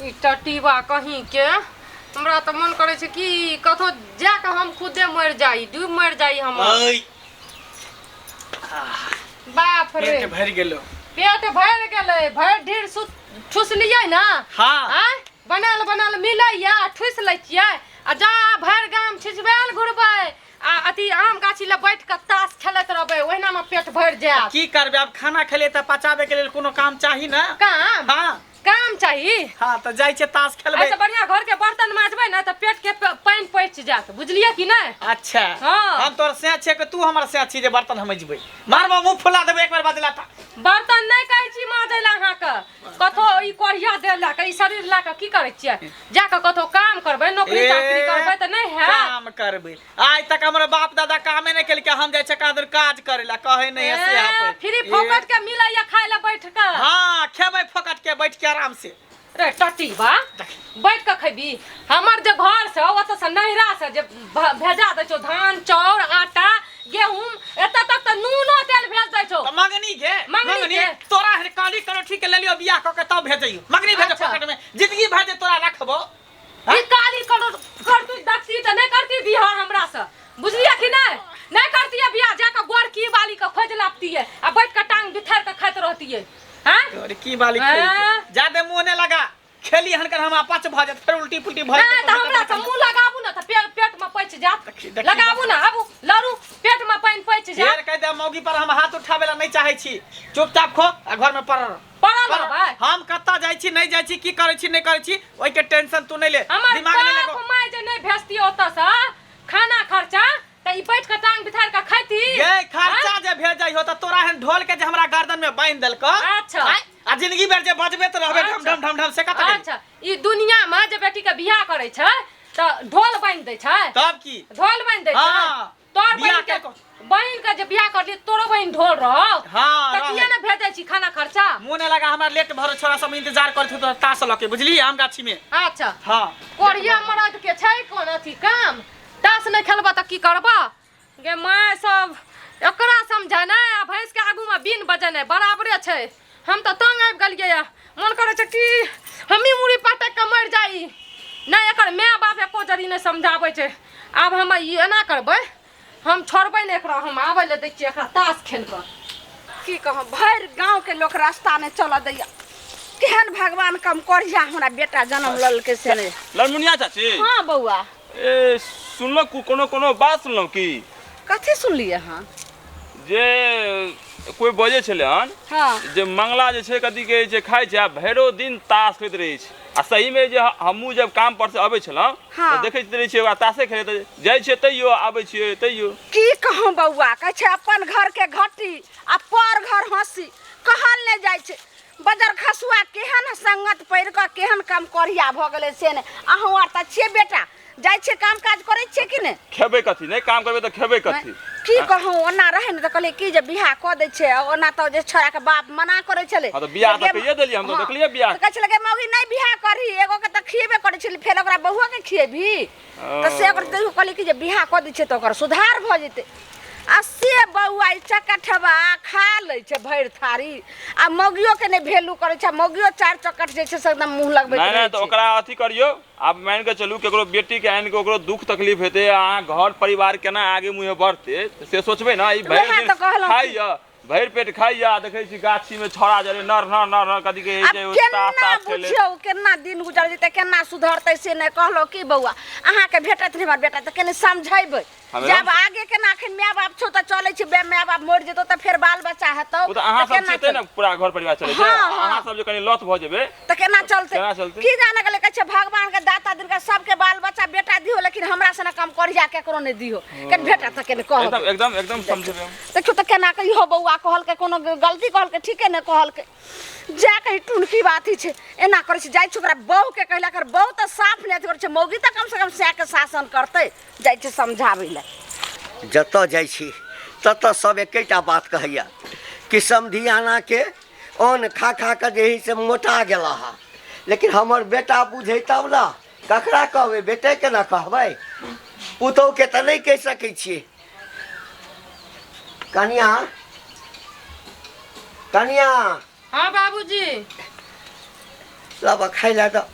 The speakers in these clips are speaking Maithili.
ई टटीबा कहीं के हमरा तऽ मन करै छै कि कतौ जा कऽ हम खुदे मरि जाइ डूबि मरि जाइ हम। ऐ, बाप रे, पेट भरि गेलो। पेट भरि गेलै। भरि ढीर ठुसलियै ने? हाँ। आँय, बनल बनल मिलैया, ठुसि लै छियै आ जा भरि गाम छिछबैल घुरबै आ अथी आम गाछी लग बैठ कऽ ताश खेलैत रहबै, ओहिना मे पेट भरि जायत। की करबै आब, खाना खेलियै तऽ पचाबै के लेल कोनो काम चाही ने। काम? हाँ। काम चाही? हाँ, तऽ जाइ छियै ताश खेलबै। एहिसँ बढ़िआँ घर के बर्तन माजबै ने तऽ पेट के पानि पचि जायत, बुझलियै कि नहि? अच्छा। हाँ। हम तोर सैं छियै कि तू हमर सैं छी जे बर्तन हम मजबै? मारबो, मुँह फुला देबै एक बेर बजला तऽ। बर्तन नहि कहै छी माजै लए अहाँके, कतौ ई कोढ़िया देह लए कऽ, ई शरीर लए कऽ की करै छियै? जा कऽ कतौ काम करबै, नौकरी ए, चाकरी करबै तऽ नहि हैत? काम करबै? आइ तक हमर बाप दादा कामे नहि केलकै, हम जाइ छियै कादर काज करै लए, कहै नहि है से ए, आपे। फ्री ए, फोकट के मिलैया खाय लए बैठ कऽ। हाँ, खेबै फोकट के बैठ के आराम से। रे टटीबा, बैठ कऽ खैबी? हमर जे घर से ओतऽ से नैहरा से जे भेजा दै छौ धान चाउर आटा गेहूं, एतऽ तक तऽ नूनो तेल भेज दै छौ। तऽ मंगनी गे। मंगनी मंगनी के? तोरा हर काली करोठी के लेलियो बियाह कऽ के तब भेजैयो मंगनी भेजो। अच्छा। फोकट में जिंदगी भर जे तोरा रखबो। ई काली करो करतू देखती तऽ नहि करती बियाह हमरा से, बुझलियै कि नहि? नहि करतियै बियाह, जाकऽ गोरकी वाली के खोजि लाबतियै आ बैठ कऽ टांग बिथारि कऽ खाइत रहतियै। हैं? तोर की वाली? हैं? जादे मुंह ने लगा, खेली हनकर हम अपच भऽ जायत, फेर उल्टी पुल्टी भऽ नहि जेतौ। तऽ हमरा से मुँह लगाबू ने तऽ पेट पेट में पचि जायत। देखी, देखी। लगाबू ने, आबू लड़ू, पेट में पानि पचि जायत। फेर कहि दे, मौगी पर हम हाथ उठाबै ला नहि चाहै छी। चुपचाप खो आ घर में पड़ल रह। पड़ल रहबै। हम कतऽ जाइ छी, नहि जाइ छी, की करै छी, नहि करै छी, ओहिके टेंशन तू नहि ले। हमर दिमाग नहि बाप लगो। माय जे नहि भेजती ओतऽ से खाना खर्चा तऽ ई बैठ कऽ टांग बिथारि कऽ खैती? गे, खर्चा जे भेजै हो तऽ तोरा एहन ढोल के जे हमरा गर्दन में बान्हि देलको। अच्छा। आँय? आ जिंदगी भर जे बजबे तऽ रहबे ढम ढम ढम ढम, से कतऽ गेली? अच्छा, ई दुनिया में जे बेटी के बियाह करै छै तऽ ढोल बान्हि दै छै? तब की? ढोल बान्हि दै छै? हाँ। तोर बियाह बहिन के के बहिन के जे बियाह करली, तोरो बहिन ढोल रहो? हाँ, तऽ रहै। किया ने भेजै छी खाना खर्चा? मुँह नहि लगा, हमरा लेट भरो, छोरा सब इंतजार करैत होतो ताश लऽ के, बुझलिही, आम गाछी में। अच्छा। हाँ। कोरिया मरद के छै कोन अथी काम? ताश नहि खेलबऽ तऽ की करबऽ गे माय? सब एकरा समझेनाइ आ भैंसके आगूमे बीन बजेनाइ बराबरे छै। हम तऽ तंग आबि गेलियै। मन करै छै कि हमही मुड़ी पटकि कऽ मरि जाइ। नहि एकर माय बाप एको जरी नहि समझाबै छै। आब हम ई एना करबै, हम छोड़बै नहि एकरा, हम आबै लए दै छियै एकरा ताश खेल कऽ। की कहब, भरि गाँवके लोक रास्ता नहि चलऽ दैया। केहन भगवान कम कोढ़िया हमरा बेटा जनम लेलकै से नहि। ललमुनिया चाची। हाँ बौआ। ए, सुनलहुँ कोनो कोनो बात सुनलहुँ की? कथी सुनलियै अहाँ? जे कोइ बजै छलै हन जे मंगला जे छै, कथी कहै छै, खाइ छै आ भरिो दिन ताश खेलैत रहै छै। आ सहीमे जे हमहूँ जब काम पर से अबै छलहुँ तऽ देखैत रहै छियै ओकरा ताशे खेलैत, जाइ छियै तैयो, आबै छियै तैयो। की कहूँ बौआ, कहै छै अपन घर के घटी आ पर घर हँसी, कहल नहि जाइ छै। बजर खसुआ केहन संगत पड़ि कऽ केहन काम कोढ़िया भऽ गेलै से नहि। अहूँ आर तऽ छियै बेटा, जाइ छियै, काम काज करै छियै कि नहि? खेबै कथी? नहि काम करबै तऽ खेबै कथी? की कहूँ, ओना रहै ने तऽ कहलियै की जे बियाह कऽ दै छै। आ ओना तऽ जे छोड़ाके बाप मना करै छलै। हाँ, तऽ बियाह जे तऽ गे कहिये देलियै हम तऽ। देखलियै बियाह। तऽ कहै छलै गे मौगी, नहि बियाह करही, एगो के तऽ खिएबे करै छली, फेर ओकरा बहुओ के खिएबही? तऽ से ओकर तैयो कहलियै कि जे बियाह कऽ दै छियै तऽ ओकर सुधार भऽ जेतै। आ से बौआ, ई चकठबा खा लै छै भरि थारी आ मौगियो के नहि भेलू करै छै। मौगियो चारि चकट जे छै से एकदम मुँह लगबैत नहि रहै नहि, तऽ छै। ओकरा अथी करियौ। आब मानि कऽ चलू केकरो बेटीके आनि कऽ ओकरो दुःख तकलीफ हेतै आ अहाँ घर परिवार केना आगे मुँहे बढ़तै से सोचबै ने। ई भरि वएह दिन तऽ कहलहुँ कि खाइया, भरि पेट खाइया आ देखै छी गाछीमे छौड़ा जरे नर नर नर नर, कथी कहै आब छै ओ, केना ताश ताश खेले। बुझियौ केना दिन गुजर जेतै, केना सुधरतै से नहि। कहलहुँ की बौआ, अहाँके भेटत नहि हमर बेटा तऽ कनि समझेबै हम जब आगे केना। अखन माय बाप छौ तऽ चलै छै, बे माय बाप मरि जेतौ तऽ फेर बाल बच्चा हेतौ। ओ तऽ अहाँ तऽ सब केना छियै तैं ने पूरा घर परिवार चलै छै। हाँ। अहाँ सब जे कनि लथ भऽ जेबै तऽ केना चलतै? केना चलतै? की जाने गेलै। कहै छै भगवान के दाता दिनका सबके बाल बच्चा बेटा दिहो, लेकिन हमरा सने कम करिया केकरो नहि दिहो। कनि भेटत तऽ कनि कहबै। एकदम एकदम एकदम समझेबै हम। देखियौ तऽ केना कऽ इहो बौआ कहलकै, कोनो गलती कहलकै? ठीके नहि कहलकै। जा कही टुनकी बात ही छै, एना करै छै। जाइ छै ओकरा बहुके कहला, एकर बहु तऽ साफ नहि अथी करै छै, मौगी तऽ कमसँ कम सएहके शासन करतै। जाइ छै समझाबै लए। जतऽ जाइ छी ततऽ सब एकेटा बात कहैए कि समधियानाके अन्न खा खा कऽ जे हइ से मोटा गेला हँ, लेकिन हमर बेटा बुझै तब ने। ककरा कहबै? बेटेके ने कहबै, पुतहुके तऽ नहि कहि सकै छियै। कनिया, कनिया। हाँ बाबूजी। लब खाइ लए दऽ।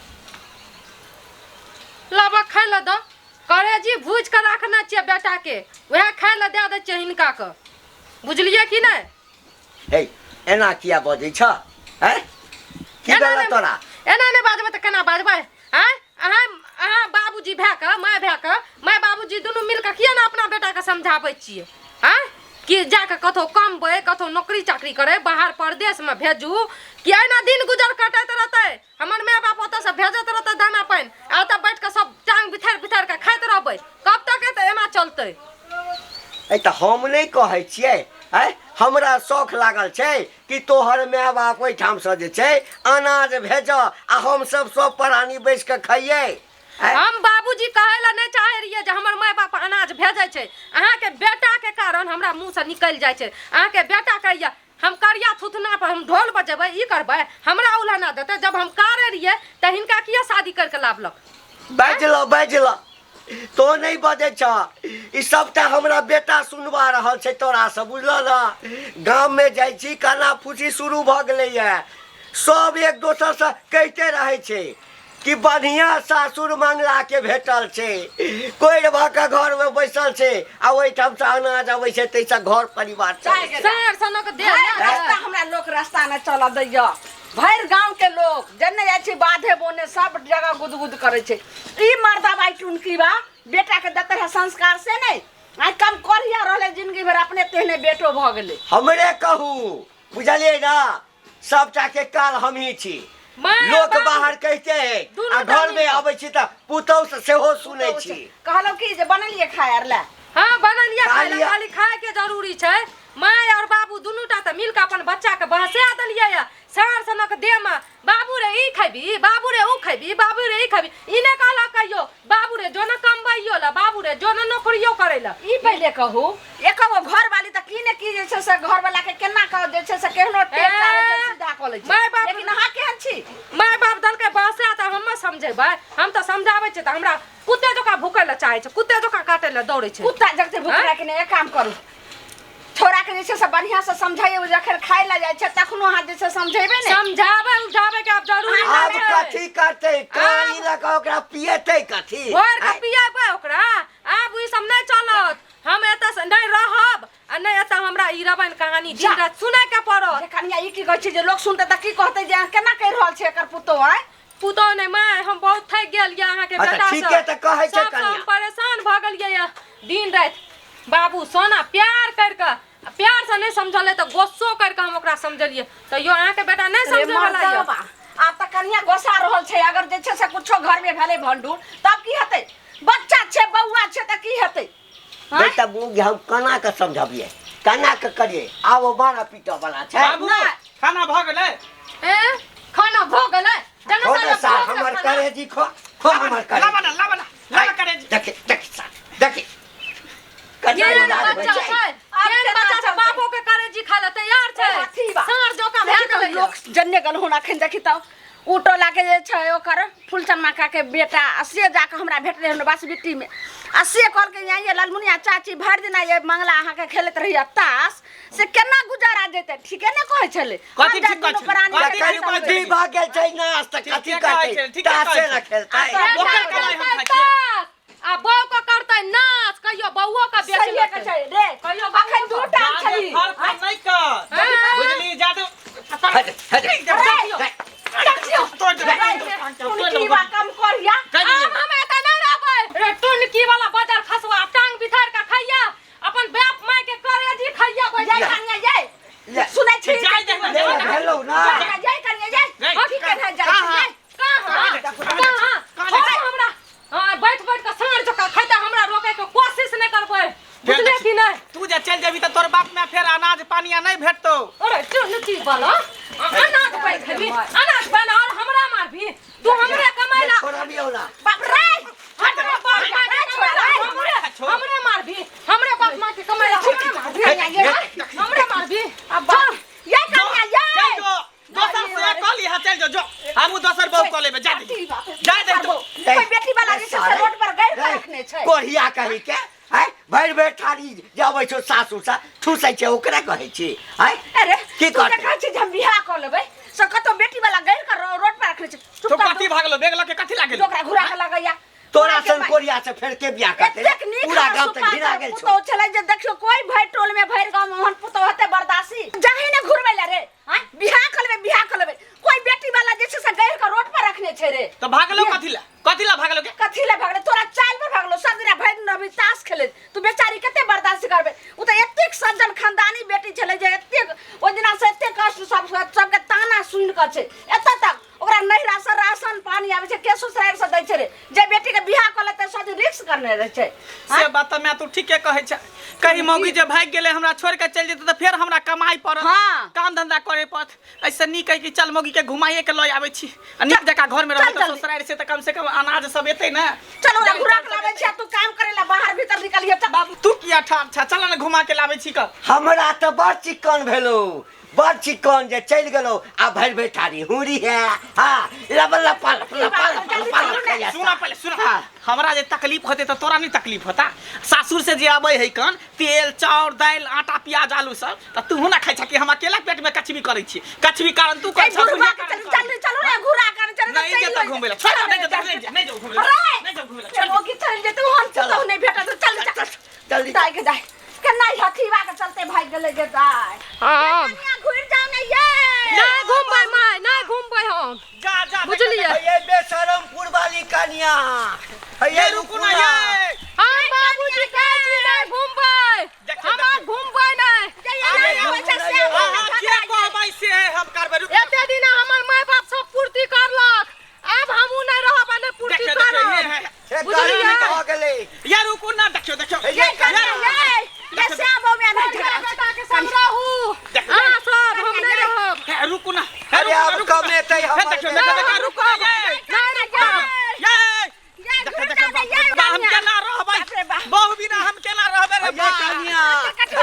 लाबऽ खाय लए दऽ करेजी भूजि कऽ राखने छियै बेटाके वएह खाय लए दए दै छियै हिनका के बुझलियै कि नहि हे एना किया बजै छ हैं की एना भेल नहि- तोरा एना नहि बाजबै तऽ केना बाजबै आँय अहाँ अहाँ बाबूजी भए कऽ माय भए कऽ माय बाबूजी दुनू मिल कऽ किया ने अपना बेटाके समझाबै छियै आँय कि जाकऽ कतहु कमबै कतहु नौकरी चाकरी करै बाहर परदेशमे भेजू कि एना दिन गुजर कटैत रहतै हमर माय बाप ओतऽसँ भेजैत रहतै दाना पानि आ ओतऽ बैठ कऽ सब टांग बिथारि बिथारि कऽ खाइत रहबै कब तक एतऽ एना चलतै ए तऽ हम नहि कहै छियै आँय हमरा शौख लागल छै कि तोहर माय बाप ओहिठामसँ जे छै अनाज भेज आ हमसब सब प्राणी बैस कऽ खइयै आँय? हम बाबूजी कहै लए नहि चाहै रहियै जे हमर माय बाप अनाज भेजै छै अहाँके बेटाके कारण हमरा मुँहसँ निकलि जाइ छै अहाँके बेटा कहैया हम करिया थुथना पर हम ढोल बजेबै ई करबै हमरा उल्हना देतै जब हम कारे रहियै तऽ हिनका किया शादी करके लाबलक बाजि लऽ बाजि लऽ तो नहि बजै छह ई सबटा हमरा बेटा सुनबा रहल छै तोरासँ बुझलह ने गाममे जाइ छी काना फूसी शुरू भऽ गेलैए सब एक दोसरसँ कहिते रहै छै कि बढ़िआँ सासुर मंगलाके भेटल छै कोरि भऽ कऽ घरमे बैसल छै आ ओहिठामसँ अनाज अबै छै ताहिसँ घर परिवार चलै छै। सार सनक देह भरि लए रास्ता हमरा लोक रास्ता नहि चलऽ दैया भरि गाँव के लोक जन्ने जाइ छी बाधे बोने सब जगह गुदगुद करै छै ई मर्दा बाई टुनकी बा बेटा के देते रहे संस्कार से नहि आइ कम करिया रहलै जिंदगी भरि अपने तेहने बेटो भऽ गेलै हमरे कहू बुझलियै ने सबटा के काल हमही छी माय लोक बाप बाहर कहिते है दुनू आ घर में टाइम अबै छी तऽ पुतहु से सेहो सुनै छी कहलहुँ कि जे बनेलियै खाय आर लए हाँ बनलियै खा खाय लए लिअ। खाली खाय के जरूरी छै माय और बाबू दुनू टा तऽ मिल के अपन बच्चा के बहसा देलियै या साँढ़ सनक देह में बाबू रे ई खैबी बाबू रे ऊ खैबी बाबू रे ई खैबी ई नहि कहलक कहियो बाबू रे जो ने कमबैयो ला बाबू रे जो ने नौकरियो करै ला ई पहिले कहू एक गो घर वाली तऽ की ने की जे छै से घर वाला के केना कह जे छै से केहनो टेढ़ टाढ़ छै सीधा कऽ लै छै माय बाप- लेकिन अहाँ केहन छी माय बाप देलकै बहसा तऽ हम समझेबै हम तऽ समझाबै छियै तऽ हमरा कुत्ते जकाँ भूकै लए चाहै छै कुत्ते जकाँ काटै लए दौड़ै छै कुत्ता जगते भुकरा के नहि एक काम करू छोड़ा के जे छै से बढ़िआँ से समझाइयो जखन खाय लए जाइ छै तखनो अहाँ जे छै समझेबै ने समझाबै उझाबै के आब जरूरी आब नहि छै कथी करतै कानी लऽ कऽ ओकरा पियेतै कथी भोर के आँय? पियेबै ओकरा आब ई सब नहि चलत हम एतऽ से नहि रहब आ नहि एतऽ हमरा ई रामायण कहानी दिन जा। राति सुनय के पड़त जे कनिया ई की कहै छै जे लोक सुनतै तऽ की कहतै जे अहाँ केना कहि रहल छै एकर पुतोह आँय पुतोह नहि माय हम बहुत थकि गेल यऽ अहाँके अच्छा, बेटा ठीके तऽ कहै छै सबसँ हम कनिया। परेशान भऽ गेलियै यऽ दिन राति बाबू सोना प्यार करि कऽ आ प्यारसँ नहि समझलै तऽ गुस्सो करि कऽ हम ओकरा समझलियै तैयो अहाँके बेटा नहि रे समझै वाला यऽ मर्दबा, आब तऽ कनिया गोसा रहल छै अगर जे छै से कुछो घर में भेलै भंडूर तब की हेतै बच्चा छै बौआ छै तऽ की हेतै नहीं तऽ मुँह हम केना कऽ समझबियै केना कऽ करियै आब ओ मारऽ पीटऽ वाला छै बाबू नहि। खाना भऽ गेलै ए खाना भऽ गेलै जना खो ने साला सार भऽ गेलै हमर खाना। करेजी खो खो हमर करेजी लाबा ना लाबा ना लाबा करेजी देखी देखी सार देखी कतना केहन इलाज होइ बच्चा छै छै आब केहन केना बच्चा छै चलतै? बापो के करेजी खाय लए तैयार छै अथी बा। साँढ़ जोका भए देखी तऽ गेलै लोक जन्ने गेल हुन अखन देखी तऽ ओ टोला के जे छै ओकर फूलचनमा के बेटा आ से जाकऽ हमरा भेटलै हन बासबिट्टीमे आ से कहलकै ये ललमुनिया चाची भरि दिना ये मंगला अहाँके खेलैत रहिए ताश से केना गुजारा जेतै ठीके ने कहै छलै कथी हम जा ठीक कहै दुनू छलै? प्राणी कथी के ठीक कहै समझबै। छलै? बुद्धि भऽ गेल छै नाश तऽ कथी ठीके कहै करतै छै, ठीके कहै तासे छै। ने खेलतै आ बेटा ओकर कमाइ हम करतै खाइ छियै। ताश, आ बहू के करतै नाच कहियो बउओ के बेच सहिए के लेतै छै रे कहियो अखन दू टाइम जादे छली फल फल नहि कर बुझली जादे हट हट देखियौ। तोड़ देबै, तोड़ टुनकी देबै। बा कम करिया कहि दियौ। आब हम एतऽ नहि रहबै रे टुनकी वाला बजर खसुआ टांग बिथार के खैया अपन बाप माय के करेजी खैया बैठ जाय के। कनिया जाय ले। सुनै छी जाय दे, ले भेलौ ना जाय जाय कनिया जाय जाय। ठीक है जाय कहाँ? जाय कहाँ कहाँ कहाँ छोड़ो हमरा हाँ बैठ बैठ के साँढ़ जकाँ खैते हमरा रोके के कोशिश नहि करबै बुझलियै कि नहि तू जे चलि जेबही तऽ तोर बाप में फेर अनाज पानी आ नहि भेटतौ अरे चुनकी वाला अनाज पाइ खेबी अनाज पानि और हमरा मारबी तू हमरे कमाइला छोड़बियौ ना बाप रे हमरे बाप माय के कमाइला हमरे हमरे मारबी हमरे बाप माय के कमाइला हमरे मारबी हमरे मारबी अब बाप ये कनिया चल ये जो दोसर से कऽ लिहा चल जो जो हमहूँ दोसर बहू कऽ लेबै जा दे जा दे तू कोई बेटी वाला जे छै से रोड पर गैर के रखने छै कोढ़िया कही के आँय भरि भरि थारी जे अबै छौ सासुर सँ ठूसै छै ओकरे कहै छी आँय अरे की तू जे करतै कहै छी जे हम बियाह कऽ लेबै से कतौ बेटी वाला गैर के रोड पर रखने छै तू चुप कथी भागलो बैग लऽ के कथी लागल ओकरा घुरा के लगैया तो से फेर के बियाह करतै एतेक नीक पूरा हमर गाम तऽ घिना सुपातर गेल छौ। पुतोह छलै जे देखियौ कोई भरि टोल में भरि गाँव में ओहन पुतोह हेतै बर्दासी जाही ने घुरबै ला रे आँय बियाह कऽ लेबै, बियाह कऽ लेबै, कोई बेटी वाला जे छै से गैर के रोड पर रखने छै रे। तऽ भागलो कथी ला? कथी ला भागलो के? कथी ले भागले? तोरा चाल पर भागलो। सब दिना भरि दिन रहबी ताश खेलैत, तू बेचारी कते बर्दाश्त करबे? उ तऽ एतेक सज्जन खानदानी बेटी छलै जे एतेक ओहि दिना से एतेक कष्ट सब सबके ताना सुनि कऽ छै। एतऽ तक ओकरा नैहरा से राशन पानी आबै छै, के ससुरारि से दै छै रे? जे बेटी के बियाह कऽ लेतै सब दिन रिक्स करने रहै छै। से बात तऽ माय तू ठीके कहै छै। कहीं मौगी जे भागि गेलै, हमरा छोड़ि के चलि जेतै तऽ फेर हमरा कमाइ पड़त। हाँ। काम धंधा करे पड़त। ऐसे नीक है कि चल मौगी के घुमाइए के लऽ आबै छी आ नीक जकाँ घर में रहबै चल तऽ जल्दी। ससुरारि से तऽ कम से कम अनाज सब एतै ने। चल ओकरा दालि घुरा चाउर के सब लाबै एतै। छी आ तू काम करे ला बाहर भीतर निकलिए। चल बाबू, तू किया ठाढ़ छह? चल ने घुमा के लाबै छी कऽ। हमरा तऽ बड़ चिक्कन भेलौ, बड़ चिक्कन जे चलि गेलौ आ भरि भरि थारी हुरी है। हाँ, लब लपा लप लपा लप लपा लप खाइया। सुना पहले, सुना। हमरा जे तकलीफ होते तऽ तोरा नहीं तकलीफ होता? सासुर से जे अबै है कन तेल चाउर दालि आटा प्याज आलू सब तऽ तूहू ना खाइ छह कि हम अकेला पेट में कछबी करै छी? कछबी कारण तू ए कर छह, बुढ़वा बुढ़िया के कारण चल कर। चल चलो रे, घुरा कर चल। नहीं जेतौ घुमै ला, छोड़, नहीं जेतौ, नहीं नहीं जाऊ घुमै ला, नहीं जाऊ घुमै ला, छोड़। मोगी चल जेतौ, हम चलो। तो नहीं भेटत। चल चल जल्दी। दाई के दाई के नहीं हथीवा के चलते भाग गेलै जे दाई। आब कनिया घुरि जाउ ने ये। नहि घुमबै माय, नहि घुमबै हम। जा जा। बुझलियै? ये बेशरमपुर वाली कनिया ये हे, रुकू ना ये। हम बाबूजी कहै छी नहि घुमबै। देखियौ, हम आब घुमबै नहि। जे एना होइ छै से अहाँ जे कहबै से हम करबै, रुकू। एते दिना हमर माय बाप सब पूर्ति करलक, आब हमहूँ नहि रहब आ नहि पूर्ति देखियौ, देखियौ, ये करब। है। हे, बुझलियै? गर्मी भऽ गेलै। ये रुकू ना, देखियौ देखियौ। ये कनिया ये ये श्याम बहू में नहीं झगड़ा बेटा के संग रहू अहाँ सब, हम नहि रहब। हे, रुकू ना हे, अरे रुकू ना, आब रुकू ना। कमेतै हे, हमर देखियौ बेटा। देखियौ देखियौ, रुकू ना ये। नहि रहब। ये ये देखियौ घुरि देखियौ जाउ ने ये। बा, हम कनिया। केना रहबै? बाप रे बाप। बहु बिना हम केना रहबै रे ये बा? कनिया,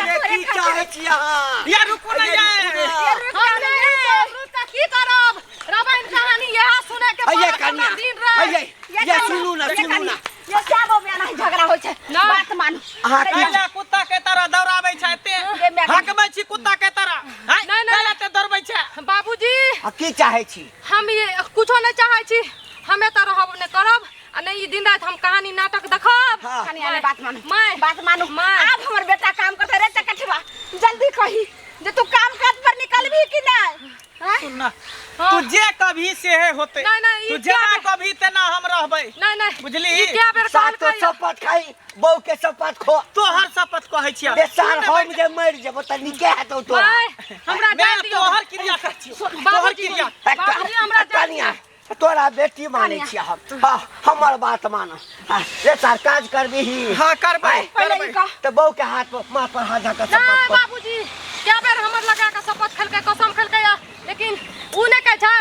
ये की चाहै छी अहाँ? ये रुकू ना ये ये। रुकू ना। ये रुकि हम जाउ ने नहि ये। रुकब, रुक कऽ की करब? रामायण कहानी इएह सुनै के ये पड़त कनिया हमरा दिन राति। ये ये सुनू ना, ये सुनू ना। कनिया, ये श्याम बहू में नहीं झगड़ा होइ छै। नहि। बात मानू। अहाँ की कैला कुत्ता के तरह दौड़ाबै छै एते? ये मैं- हकबै छी कुत्ता के तरह हैं? नहीं, नहीं। कैला एते दौड़बै छै? बाबूजी, आ की चाहै छी? हम ये कुछो नहि चाहै छी। हम एतऽ रहब नहि करब आ नहि ई दिन राति हम कहानी नाटक देखब। हाँ। कनिया ने बात मानू। माय। बात मानू। माय। आब हमर बेटा काम करते रे चकठवा, जल्दी कही जे तू काम काज पर निकलबी कि नहीं? हैं? सुन ना, हाँ। तू जे कभी से होते, नहीं, नहीं, ई तू जेना क्या- कभी तेना हम रहबै। नहि नहि। बुझली? ई कए बेर सातो कहलकै? शपथ खाई, बहू के शपथ खो। तोहर शपथ कहै छियै। बेसार हम जे मरि जेबो तऽ नीके हेतौ तोरा। माय, हमरा मैं जाय दियौ। तोहर क्रिया कहै छियौ, तोहर बाबूजी, क्रिया। बाबूजी, हमरा जाय कनिया, तोरा बेटी मानै छियै हम। हाँ, हमर बात मान। हाँ, रे सार, काज करबिही? हाँ, करबै। आँय, पहिले करबै। ई कह। तऽ बहू के हाथ पर माथ पर हाथ धऽ कऽ नहि शपथ खो। बाबूजी, कए बेर हमर लगा कऽ शपथ खेलकै, कसम खेलकै या, लेकिन उ नहि कहै छै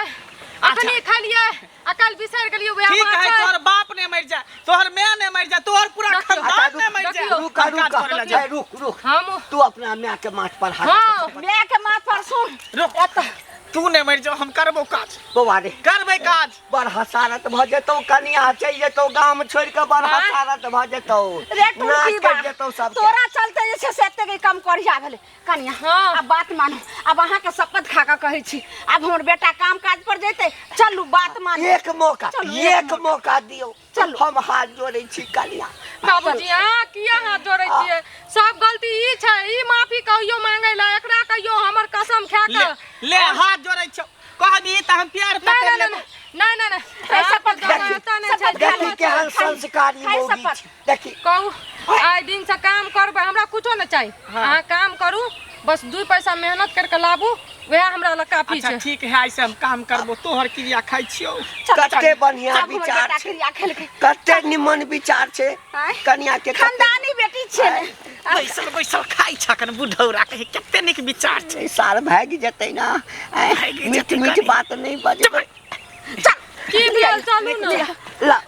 अखनी खेलियै आ काल्हि बिसरि गेलियै, वएह ठीक बात है। छै। तोहर बाप ने मरि जाए, तोहर माय ने मरि जाए, तोहर पूरा देखियौ। खानदान ने मरि जाए। देखियौ। रुक हम रुक काज करै ला रुक जाएब। रुक रुक। हम तू अपना माय के माथ पर हाथ हाँ। माय के माथ पर सुन। रुक। एतऽ तू ने मरि जाओ, हम करबो काज। बौआ रे, करबै काज। बड़ हसारत भऽ जेतौ कनिया, चलि जेतौ गाम छोड़ि कऽ, बड़ आँय? हसारत भऽ जेतौ, रे नाश टुनकी करि बा, जेतौ सबके। तोरा चलते जे छै से एतेक ई कम करिया भेलै। कनिया, हाँ। आब बात मानू। आब अहाँके शपथ खा कऽ कहै छी, आब हमर बेटा काम काज पर जेतै। चलू, बात मानू। एक मौका, चलू, एक मौका दियौ। चलू। हम हाथ जोड़ै छी कनिया। बाबूजी, अहाँ किया हाथ जोड़ै छियै? सब गलती ई छै, ई माफी कहियो मांगै ला, एकरा कहियो हमर कसम खा ले कऽ। ले, हाथ जोड़ै छौ, कहबी तऽ हम प्यार नहि पकड़ नहि लेबो। नहि नहि नहि। ए, शपथ खा देखी, एतऽ नहि छै। शपथ खा देखी ले। केहन संस्कारी खाइ मौगी शपथ। छै, देखी। कहू, आइ दिन से काम करबै, हमरा कुछो नहि चाही। अहाँ काम करू, बस दू पैसा मेहनत करके लाबू, वएह हमरा लग काफी अच्छा छै। ठीक है, ऐसे हम काम करबो, तोहर क्रिया खाइ छियौ। चल, कते चल। बढ़िया आब हमर विचार बेटा छै। क्रिया खेलकै। कते निमन विचार छै आँय? कनिया के, कते- खानदानी बेटी छै ने। बैसल बैसल खाइ छकन बुढ़ौरा, कहे कते नीक विचार छै। ई सार भागि जेतै ना। आँय, भागि मीठ जेतै मीठ कनी। बात नहि बजबै। चल। की भेल? चलू ने। ला।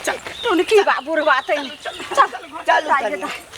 चल। टुनकी बा बुढ़वा तै चल। चलू दाइ कनिया। गे दाइ।